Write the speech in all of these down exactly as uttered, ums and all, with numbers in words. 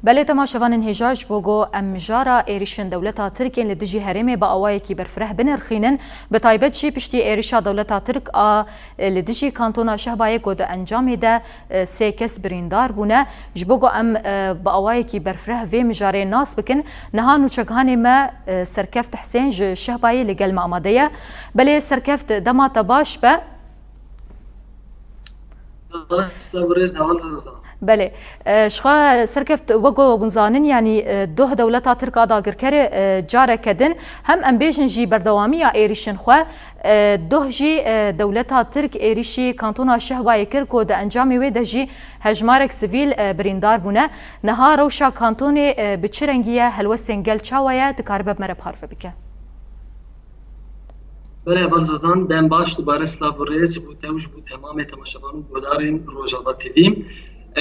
Belê, temaşevanên hêja, ji bo ku em mijara êrîşên dewleta Tirk ên li dijî herêmê bi awayekî berfireh binirxînin, bi taybet jî piştî êrîşa dewleta Tirk a li dijî kantona Şehbayê ku di encamê de, e, sê kes birîndar bûne. Ji bo ku em, e, bi awayekî berfireh vê mijarê nas bikin, niha nûçegihanê me, e, Serkeft Husên ji Şehbayê li gel me amade ye. Belê Serkeft, dema te baş be. Belê, e, ji xwe Serkeft, wek ku hûn zanin, yanî, e, doh dewleta Tirk a dagirker, e, careke din, hem em bêjin jî berdewamiya êrîşên xwe, e, doh jî, e, dewleta Tirk êrîşî kantona Şehbayê kir ku di encamê wê de jî hejmarek sivîl, e, birîndar bûne. Niha rewşa kantonê, e, bi çi rengî ye, helwestên gel çawa ye, dikaribe bi me re parve bike? Belê, heval Zozan, dem baş, dubare silav û rêz ji bo te û ji bo temamê temaşevan û guhdarên Rojava T V.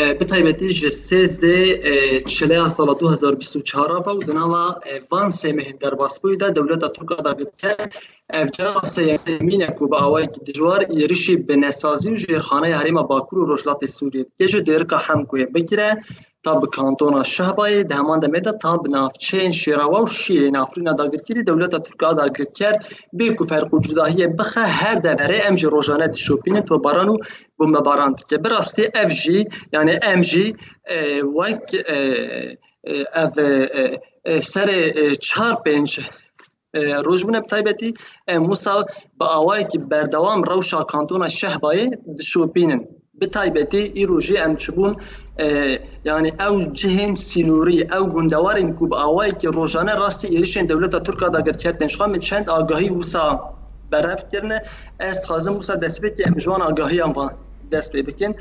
E, bi taybetî ji sêzdeh, e, çileya sala du hezar bîst û çar ve û di nava, e, van sê mehên derbasbûyî de dewleta Tirk a dagirker ev cara sêyemîn e ku bi awayekî dijwar êrişî bi nesazî û jêrxaneya herêma Bakur û Rojhilatê Sûriyê dike, ji dêrika Hemkoyê bigire ta bi kantona Şehbayê, di heman demê de ta bi navçeyên Şêrawa û Şiyê yên Efrîna dagirkerî dewleta Tirk a dagirker bê ku ferq û cudahiyê bixe her deverê, em jî rojane dişopînin, topbaran û bombebaran dike. Bi rastî ev jî, yanî em jî, e, wek, e, e, ev, e, e, serê, e, çar pênc, e, roj bûne bi taybetî, em wisa bi awayekî berdewam rewşa kantona Şehbayê dişopînin. Bi taybetî îro jî em çibûn, e, yanî ew cihên sînorî, ew gundewarên ku bi awayekî rojane rastî êrişên dewleta Tirk a dagirker tên. Ji xwe min çend agahî wisa berev kirine. Ez dixwazim wisa destpêkê em ji wan agahiyan van dest pê bikin.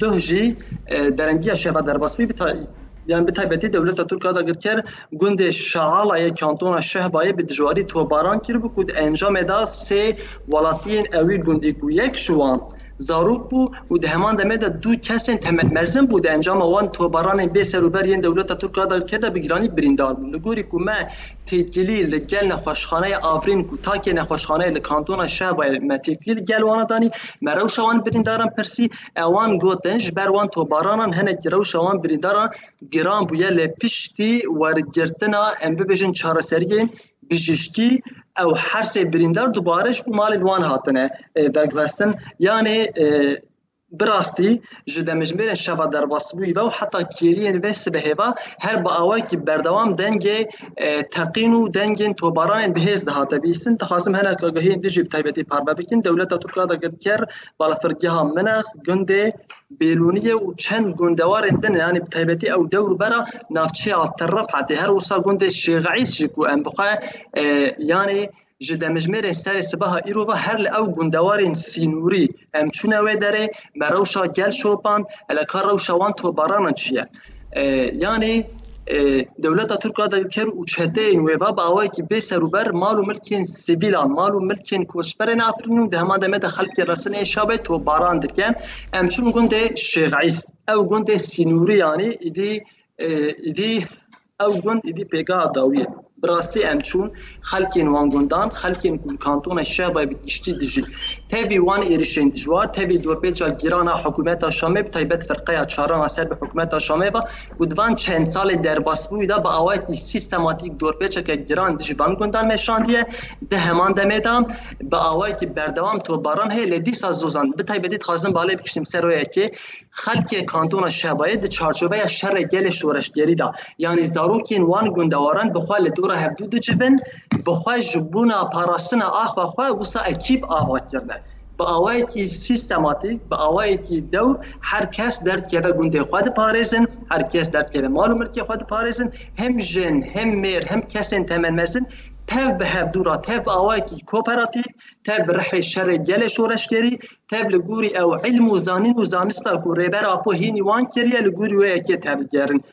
Duh jî, e, derengiya şeva derbasbûyî bi tay-, yan bi taybetî dewleta Tirk a dagirker gundê Şeala yê kantona Şehbayê bi dijwarî topbaran kiribû ku di encamê de sê welatiyên ewî gundî ku yek ji wan zarok bû û di heman demê de du kesên temelmezin bû di encama wan topbaranên bê serûber yên dewleta Tirk a dagirker de bi giranî birîndar bûn. Li gorî ku me têkilî li gel nexweşxaneya Afrîn ku takê nexweşxaneyê li kantona Şehbayê me têkilî li gel wana danî, me rewşa wan birîndaran pirsî, ewan gotin ji ber wan topbaranan hinekî rewşa wan birîndaran giran bûye, lê piştî wergirtina, em bibêjin, çareseriyên bijîşkî, ew her sê birîndar dubare ji bo malên wan hatine, e, veguhestin. Yanî, e, bi rastî ji demjimêrên şeva derbasbûyî ve û heta kêliyên vê sibehê ve her bi awayekî berdewam dengê, e, teqîn û dengên tobaranên bihêz dihate bihîstin. Dixwazim hinek agahiyên din jî bi taybetî parve bikin. Dewleta Tirk a dagirker balafirgeha Minex, gundê Bêlûniyê û çend gundewarên din, yanî bi taybetî ew dewr û bera navçeya Tirrifetê, her wisa gundê Şêxîs jî ku em bi xwe, e, yanî ji demjimêrên serê sibeha îro ve her li ew gundewarên sînorî em çûne wê derê, me rewşa gel şopand, hele ka rewşa wan topbaranan çi ye? E, yanî, e, dewleta Tirk a dagirker û çeteyên wê ve bi awayekî bê serûber mal û milkên sivîlan, mal û milkên koçberên Efrîn û di heman demê de xelkê Resinê Şehbayê topbaran dike. Em çûn gundê Şêxîs. Ew gundê sînorî, yanî îdî, e, îdî ew gund îdî pêgeha dawî ye. Bi rastî em çûn xelkên wan gundan, xelkên ku li kantona Şehbayê bi giştî dijîn. Tevî wan êrişên dijwar, tevî dorpêça giran a hikûmeta Şamê, bi taybet firqeya çaran a ser bi hikûmeta Şamê ve, ku di van çend salên derbasbûyî de bi awayekî sîstematîk dorpêçeke giran dijî van gundan meşandiye. Di heman demê de bi awayekî berdewam topbaran heye, lê dîsa Zozan, bi taybetî dixwazim balê bikişînim ser wê yekê. Xelkê kantona Şehbayê di çarçoveya şerê gelê şoreşgerî de, yanî zarokên wan gundewaran bi xwe li dora hevdû dicivin, bi xwe ji bona parastina axa xwe wisa ekîb ava kirine. Bi awayekî sîstematîk, bi awayekî dewr her kes derdikeve gundê xwe diparêzin, her kes derdikeve mal û milkê xwe diparêzin, hem jin, hem mêr, hem kesên temenmezin tev bi hevdû re, tev bi awayekî kooperatîf, tev bi rihê şerê gelê şoreşgerî, tev li gorî ew ilm û zanîn û zanista ku Rêber Apo hînî wan kiriye, li gorî wê yekê tev digerin.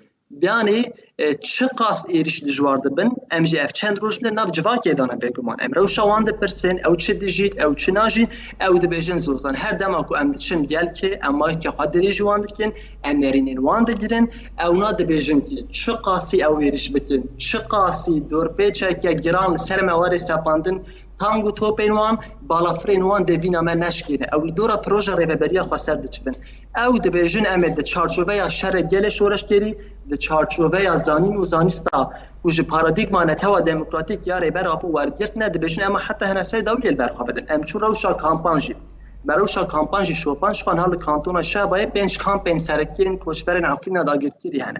Yanî, e, çiqas êrîş dijwar dibin, em jî ev çend roj bide nav civakê de ne bêguman. Em rewşa wan dipirsin, ew çi dijît, ew çi najît, ew dibêjin Zozan. Her dema ku em diçin gelkê, em mayke xwe dirêj ji wan dikin, em nerînên wan digirin, ewna dibêjin ki çiqasî ew êrîş bikin, çiqasî dorpêçeke giran li ser me were sepandin, tang û topên wan, balafirên wan devîna me neşkêne. Ew li dora proja rêveberiya xweser diçivin. Ew dibêjin em ê di çarçoveya şerê gelê şoreşgerî di çarçoveya zanîn û zanista ku ji paradîgma netewa demokratîk ya Rêber Apo wergirtine, dibêjin ema heta hene sey dawiyê li ber xwe bidin. Em çû rewşa kampan jî. Me rewşa kampan jî şopan, ji xwe niha li kantona Şehbayê pênc kampên serekiyên koçberên Efrîna dagirkirî hene.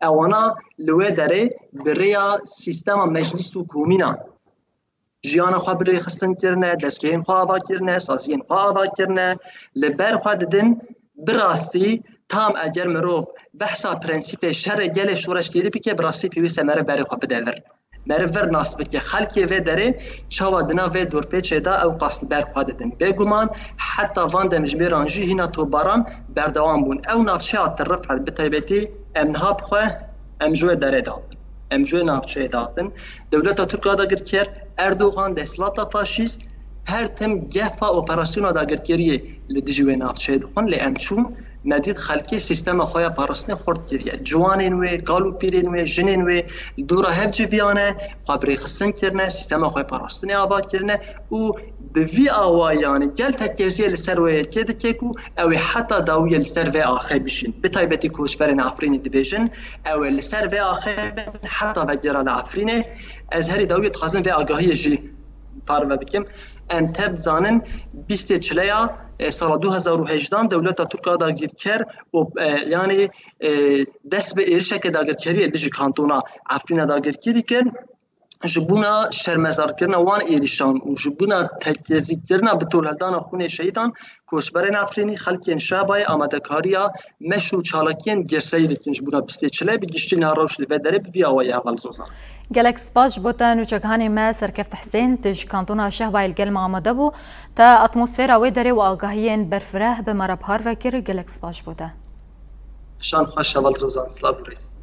Ewana li wê derê bi rêya sîstema meclîs û komînan jiyana xwe bi rêxistin kirine, destgehên xwe ava kirine, saziyên xwe ava kirine, li ber xwe didin. Bi rastî tam eger mirov behsa prensîpê şerê gelê şoreşgerî bike, bi rastî pêwîst e meriv berê xwe bide vir. Meriv vir nas bike. Xelkê vê derê çawa di nav vê dorpêçê de ew qas li ber xwe didin. Bêguman heta van demjimêran jî hîna topbaran berdewam bûn. Ew navçeya Tirrifet bi taybetî em niha bi xwe em ji wê derê de hatin. Em ji wê navçeyê de hatin. Dewleta Tirk a dagirker, Erdogan, desthilata faşîst her tim gefa operasyona dagirkeriyê li dijî wê navçeyê dixwin, lê em çûn, me dît xelkê sîstema xwe ya parastinê xurt kiriye. Ciwanên wê, kal û pîrên wê, jinên wê li dora hev civiyane, xwe bi rêxistin kirine, sîstema xwe ya parastinê ava kirine û bi vî awayî, yanî gel tekkeziyê li ser wê yekê dike ku ew ê heta dawiyê li ser vê axê bijîn. Bi taybetî koçberên Efrînê dibêjin, ew ê li ser vê axê bin heta vegera li Efrînê. Ez herî dawiyê dixwazim vê agahiyê jî parve bikim. Em tev dizanin bîstê çileya, e, sala du hezar û hejdehan dewleta Tirk a dagirker û, e, yanî, e, dest bi êrişeke dagirkeriyê li dijî kantona Efrîna dagirkerî kir. Ji bona şermezarkirina wan êrişan û ji bona tekezîkirina bi tolheldana xûnê şehîdan, koçberên Efrînî, xelkên Şehbayê amadekariya meşr û çalakiyên girseyî dikin ji bona bîstê çilê. Bi giştî niha rewş li vê derê bi vî awayî heval Zozan. Gelek spas ji bo te nûçegihanê me Serkeft Hisên, tu ji kantona Şehbayê li gel me amade bû. Te atmosfera wê derê û agahiyên berfireh bi me re parve kir. Gelek spas ji bo te. Şan xweş heval Zozan. Silav û rêz.